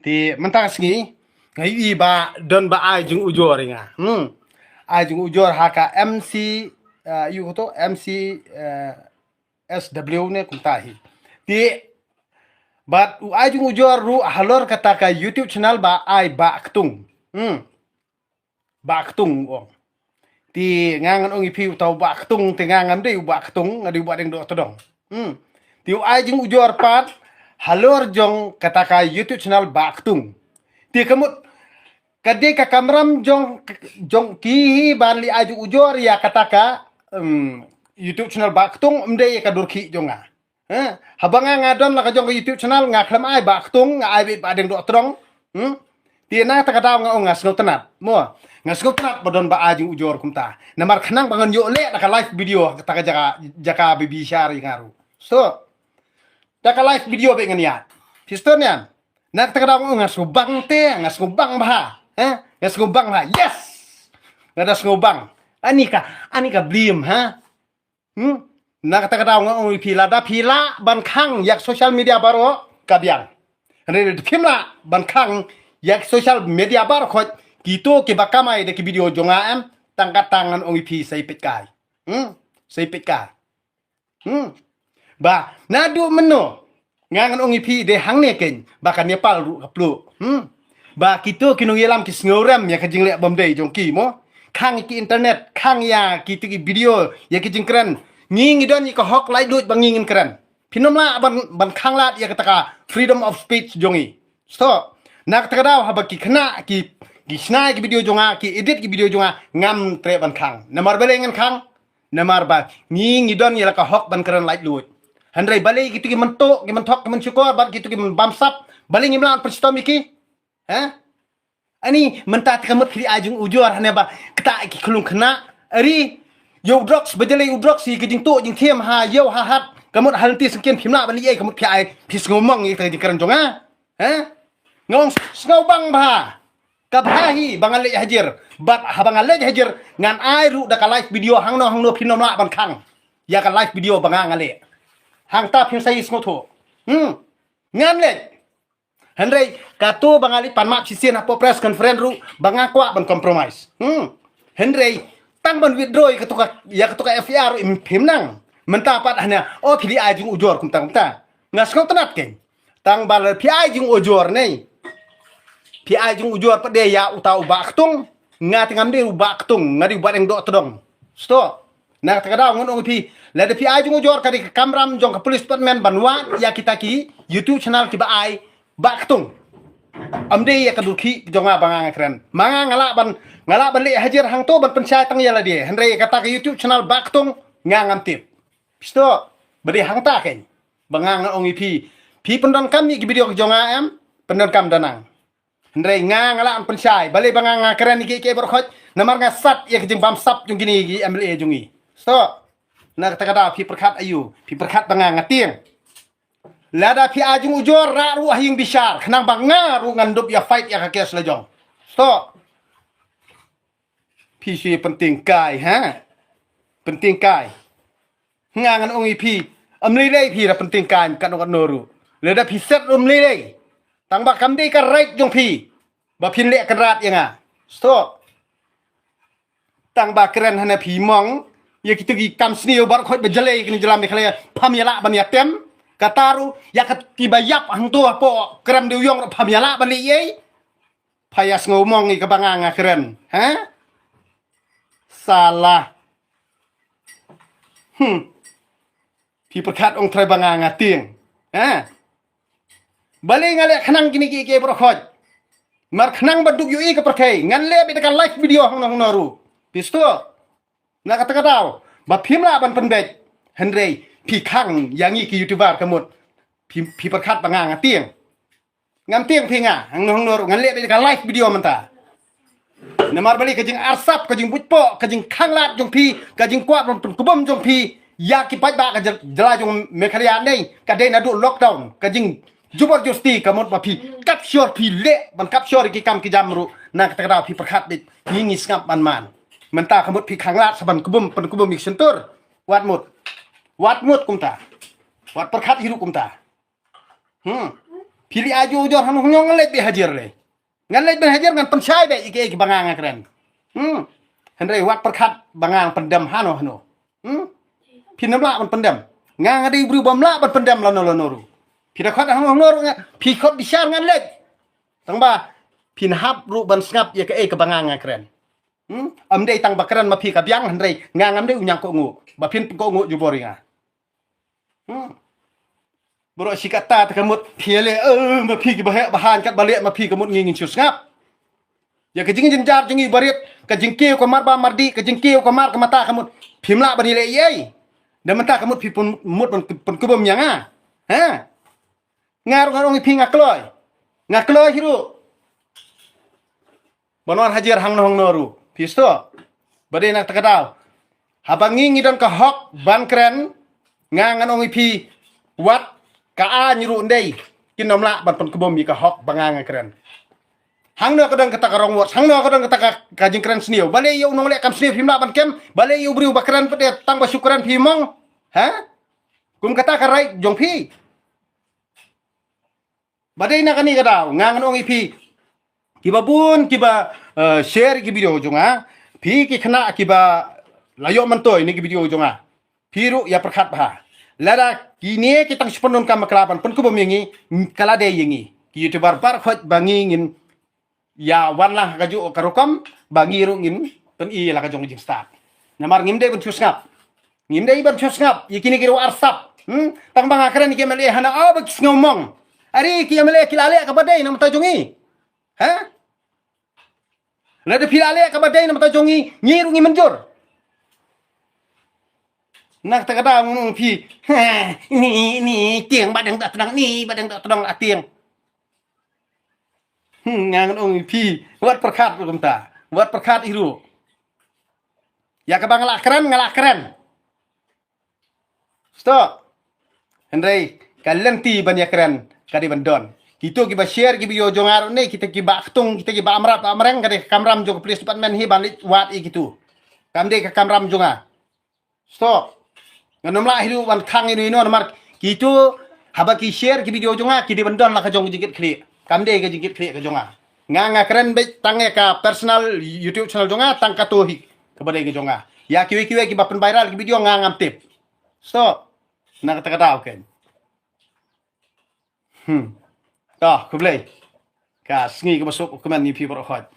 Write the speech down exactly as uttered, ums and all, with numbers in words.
Te mynta ka sngi nga ïohi ba don ba ai jingujor ïa nga. Hmm. Ai jingujor ha ka M C, eh, ïa u to M C, eh, S W ne kumta hi. Te bad u ai jingujor ruh halor kata ka YouTube channel ba ai Bah Ktung. Hmm. Bah Ktung ong. Te nga ngan ong ïa phi uta u Bah Ktung, te nga ngam dei u Bah Ktung, nga dei u Bah Deng Dohtdong. Hmm. Te u ai jingujor pat halor jong kata ka YouTube channel Bah Ktung. Te ka mut ka dei ka kamram jong, jong ki hi ban leit ai jingujor ïa kata ka, em, YouTube channel Bah Ktung, ym dei ïa ka dur khih jong nga. Eh, haba nga, nga don la ka jong ka YouTube channel, nga khlem ai Bah Ktung, nga ai beit Bah Deng Dohtdong. Hmm? Te na kata ka daw nga ong nga sngewtynnat. Mo, nga sngewtynnat ba don ba ai jingujor kumta. Namar khnang ba ngan ïoh leh da ka live video kata ka jaka, jaka bibi shar ïa nga ruh. So, da ka live video beit ngan ïaid. Phi sngewthuh ne em? Na kata ka daw nga ong nga sngewbang te, nga sngewbang bha. Eh? Nga sngewbang bha. Yes! Nga da sngewbang. Ani ka, ani ka blim, ha? Hmm? Na kata ka daw nga ong ïa phi, lada phi lah ban khang ïa ka social media baroh ka biang. Hynrei lada phim lah ban khang ïa ka social media baroh khoit, kito kiba kamai da ki video jong nga em, tang katne ngan ong ïa phi sa ïa peit kai. Hmm? Sa ïa peit kai. Hmm? Ba naduh mynno nga ngan ong ïa phi, dei hangne keiñ ba ka Nepal ruh ka pluh. Hmm? Ba kito ki nongïalam ki sngewrem ïa ka jingleh bym dei jong ki mo. Khang ïa ki internet, khang ïa kito ki video, ïa ki jingkren. Ngi ngi don ïa ka hok laitluid ba ngi ngin kren. Phin ym lah ban, ban khang lad ïa kata ka freedom of speech jong ngi. So, na kata ka daw haba ki khynnah ki, ki shna ïa ki video jong nga, ki edit ki video jong nga, ngam treh ban khang. Namar balei ngan khang? Namar ba ngi ngi don ïa la ka hok ban kren laitluid. Hynrei balei kito ki mynta, ki mynta, ki mynshukor bad kito ki bamsap, balei ngim lah pynshitom ïa ki? Ha? Ani mynta te ka mut phi ai jingujor hangne ba kata ki khlung khynnah. Ari, ïa u drugs, ba jlei u drugs ïa ki jingtuh jingthiam ha ïew ha hat. Ka mut ha lynti syngkien phim lah ban leh ei, ka mut phi ai, phi sngewmong ïa ka jingkren jong nga. Ha? Nga ong sngewbang bha. Ka bha hi ba nga leit hajir. Bad haba nga leit hajir, ngan ai ruh da ka live video hangno hangno, phin ym lah ban khang ïa ka live video ba nga nga leh. Hangta phin sa ïohsngew thuh. Hmm. Ngan leit. Hynrei kato ba nga leit pan map shisien hapoh press conference ruh ba nga kwah ban compromise. Hmm. Hynrei tang ban withdraw ïa kato ka, ïa kato ka F I R ruh phim nang. Mynta pat hangne, oh, phi dei ai jingujor kumta kumta. Nga sngewtynnat keiñ. Tang ba lada phi ai jingujor ne, phi ai jingujor pat de ïa uta u Bah Ktung. Nga te ngam dei u Bah Ktung, nga dei u Bah Deng Dohtdong. Stop. Na kata ka daw ngan ong ïa phi, lada phi ai jingujor, ka dei ka kamram jong ka police department ban wad ïa kita ki YouTube channel kiba ai Bah Ktung. Ym dei ïa ka dur khih jong nga ba nga nga kren. Ma nga nga lah ban, nga lah ban leit hajir hangto ban pynshai tang ïa lade. Hynrei kata ka YouTube channel Bah Ktung nga ngam tip. Phi stop. Ba dei hangta keiñ ba nga nga ong ïa phi, phi pyndonkam ïa ki video ka jong nga em, pyndonkam da nang. Hynrei nga nga lah ban pynshai. Balei ba nga nga kren ïa kiei kiei baroh khoit? Namar nga sat ïa ka jingbamsap jong kine ki M L A jong ngi. Stop. Na kata ka daw phi pyrkhat aïu? Phi pyrkhat ba nga nga tieng. Lada phi ai jingujor, rah ruh ha ïing bishar, khnang ba nga ruh ngan dup ïa fight ïa ka case la jong. Stop. Phi shu pyntieng kai, ha? Pyntieng kai. Nga ngan ong ïa phi, ym lei lei phi da pyntieng kai katno katno ruh. Lada phi set ruh ym lei lei. Tang ba kam dei ka right jong phi ba phin leh kynrad ïa nga. Stop. Tang ba kren hana phi mong ïa kito ki kam sniew baroh khoit ba jlei kine jylla Meghalaya, pham ïa lah ban ïa tem. Kata ruh ïa kata kiba ïap hangto hapoh Krem Dewïong ruh pham ïa lah ban leh ei. Pha ïa sngew mong ïa kaba nga nga kren, ha? Salah. Hmm. Phi pyrkhat ong trai ba nga nga tieng, ha? Balei nga leh khnang kine kiei kiei baroh khoit? Mar khnang ba duk ïohi ka pyrthei, ngan leh beit ka live video hangno hangno ruh. Phi stop. Na kata ka daw ba phim lah ban pynbeit, hynrei phi khang ïa ngi ki YouTuber ka mut. Phi, phi pyrkhat ba nga nga tieng. Ngam tieng phi nga, hangno hangno ruh ngan leh beit ka live video mynta. Namar balei ka jingarsap, ka jingbuit poh, ka jingkhanglad jong phi, ka jingkwah ban pynkubum jong phi ïa ki paidbah ka jyl-, jylla jong Meghalaya ne, ka dei naduh lockdown, ka jingjubor jubor sti, ka mut ba phi capture, phi leh ban capture ki kam ki jam ruh. Na kata ka daw phi pyrkhat beit, ngi ngi sngap ban man. Mynta ka mut phi khanglad sa ban kubum, pynkubum ïa ki shyntur. Wat mut. Wat mut kumta. Wat pyrkhat hi ruh kumta. Hmm. Phi leh ajo ujor hangno hangno, ngan leit beit hajar lei. Ngan leit ban hajar, ngan pynshai beit ïa kiei kiba nga nga kren. Hmm. Hynrei wat pyrkhat ba ngan pyndem hangno hangno. Hmm. Phin ym lah ban pyndem. Nga nga dei u briew bym lah ban pyndem lano lano ruh. Phi da khot hangno hangno ruh, nga, phi khot bishar, ngan leit. Tang ba phin hap ruh ban sngap ïa kiei kiba nga nga kren. Hmm. Ym dei tang ba kren ma phi ka biang, hynrei nga ngam dei u ñiangkohnguh ba phin pynkhohnguh jubor ïa nga. Hmm. Baroh shi katta te ka mut phi ïaleh, eh, ma phi kiba heh ba haiñ, katba leh ma phi ka mut ngi ngin shu sngap. Ïa ka jingjynjar jong ngi barit, ka jingkiew ka mar ba mar dih, ka jingkiew ka mar ka mata ka mut phim lah ban ïaleh ei ei. Da mynta ka mut phi pyn, mut ban pynkubum ïa nga. Ha? Nga ruh ngan ong ïa phi nga kloi. Nga kloi hi ruh. Ban wan hajar hangno hangno ruh. Phi sngewthuh? Ba dei na kata ka daw, haba ngi ngi don ka hok ban kren, nga ngan ong ïa phi, wat ka aiñ ruh ndei, kin ym lah ban pynkubum ïa ka hok ba nga nga kren. Hangno ka don kata ka wrong words, hangno ka don kata ka, ka jingkren sniew. Balei ïa u nongleh kam sniew phim lah ban kem, balei ïa u briew ba kren pat de tang ba shu kren phi mong. Ha? Kum kata ka right jong phi. Ba dei na kane ka daw, nga ngan ong ïa phi, kiba bun kiba, eh, share ki video jong nga, phi ki khynnah kiba la ïoh myntoi na ki video jong nga, phi ruh ïa pyrkhat bha. Lada kine ki tang shu pyndonkam bakla ban pynkubum ïa ngi, ka la dei ïa ngi ki YouTuber baroh khoit ba ngi ngin ïa wan lang ha kajuh ka rukom ba ngi ruh ngin pyni la ka jong ka jingstad. Namar ngim dei ban shu sngap. Ngim dei ban shu sngap ïa kine ki ruh arsap. Hmm? Tang ba nga kren ïa ki MLA hana, oh, ba ki sngew mong. Are ki MLA ki la leh kaba dei na bynta jong ngi. Ha? Lada phi la leh kaba dei na bynta jong ngi, ngi ruh ngi mynjur. Na kata ka daw ngan ong ïa phi, ha, ni, ni tieng ba dang da tnang, ni ba dang da tnang la tieng. Hmm, nga ngan ong ïa phi, wat pyrkhat ruh kumta. Wat pyrkhat hi ruh. Ïa kaba nga la kren, nga la kren. Stop. Hynrei ka lynti ban ïa kren ka dei ban don. Kito kiba share ki video jong nga ruh ne, kita kiba ktung, kita kiba amrap amreng, ka dei ka kamram jong ka police department hi ban leit wad ïa kito. Kam dei ka kamram jong nga. Stop. Ngan ym lah hi ruh ban khang ïano ïano namar kito haba ki share ki video jong nga ki dei ban don la ka jong ka jingkit khlieh. Kam dei ka jingkit khlieh ka jong nga. Nga nga kren beit tang ïa ka personal YouTube channel jong nga, tang kato hi kaba dei ka jong nga. Ïa kiwei kiwei kiba pynviral ki video nga ngam tip. Stop. Na kata ka daw ken. Hmm. To, khublei. Ka sngi kaba suk, u kmen ïa phi baroh khoit.